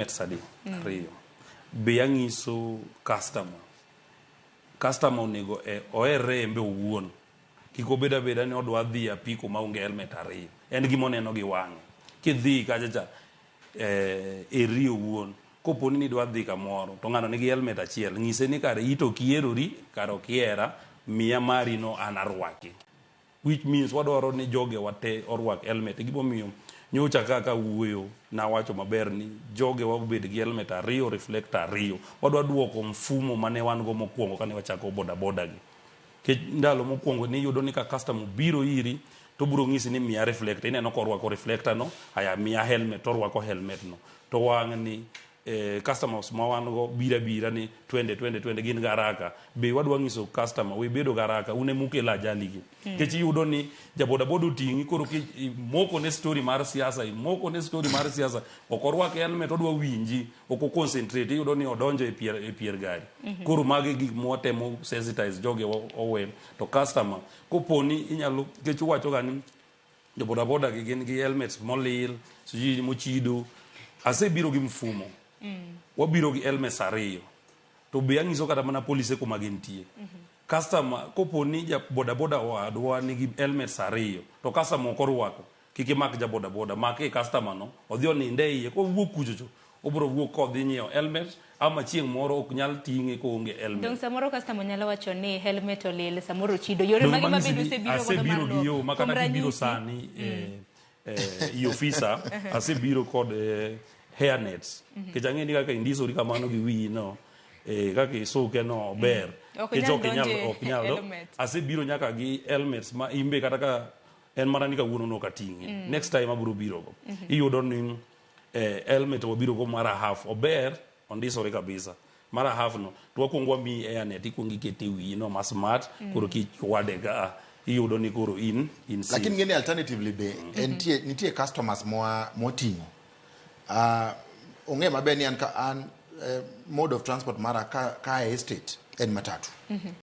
Adi ariyo be ang'iso customer, customer onego e oherre en be owuon, kik obed abeda ni odwa dhi e apiko maonge helmet ariyo. En gima oneno gi wang'e kidhi kacha cha eri owuon. Koponi ni idwa dhi kamoro to ng'ano nigi helmet achiel, ng'ise ni kare ito ok iherori, kare ok ihera, miya mari no an arwaki, which means wadwaro ni jogewa te orwak helmet. Gimomiyo nyocha kaka wuoyo nawacho maber ni jogewa obed gi helmet ariyo, reflector ariyo. Wadwa duoko mfumo mane wan go mokwongo kane wachako bodaboda gi. Nikech ndalo mokwongo niyudo ni ka customer obiro iri to obiro ng'isi ni miya reflector, ineno korwako reflector no, aya miya helmet, torwako helmet no. To wang' ni customers ma wan go biro abira ni twende twende twende, gin garaka. Be wadwa nyiso customer we bedo garaka, un emukelo ajali gi. Nikech iyudo ni ja bodaboda oting'i, koro imoko ne story mar siasa, imoko ne story mar siasa, ok orwak helmet, odwa winji, ok o concentrate, iyudo ni odonjo e pier gari. Koro mago e gik mwatemo sensitize joge owe. To customer koponi inyalo, nikech uwacho ga ni jo bodaboda gi gin gi helmets molil, sijui mochido. Asebiro gi mfumo. Wabiro gi helmets ariyo. To be ang'iso kata mana polise kuma gintie. Customer koponi ja bodaboda owadwa nigi helmets ariyo, to customer ok orwako, kik imak ja bodaboda, mak e customer no, odhi oninde e iye, kowuok kuchocho, obiro wuok kodhi nyiewo helmet, ama chieng' moro ok nyal ting'e koonge helmet. Dong samoro customer nyalo wacho ni helmet olil, samoro ochido. Yore Dong mage ma manyisi bende ni usebiro godo mar asebiro gi yo luok? ma Kuom kata kibiro ranyisi, sani i ofisa asebiro kod hair nets, nikech ang'e ni kaka indisori kamano gi wiyi no, kaka isuke no ber. Ok Nikech inyal ok inyal donje ok nyal helmet. Asebiro nyaka gi helmets ma imbe kata ka en mana ni kawuono no ok ating'e, next time abiro biro go. Iyudo ni helmet wabiro go mar a half, ober ondisore kabisa. Mar a half no to wakwongo wamiyi hairnet, ikwongo ikete e wiyi no ma smart, koro kichwade ka iyudo ni koro in safe. Lakini ng'eni alternatively be entie nitie customers moa moting'o ong'e maber ni an ka an mode of transport mara ka e estate en matatu.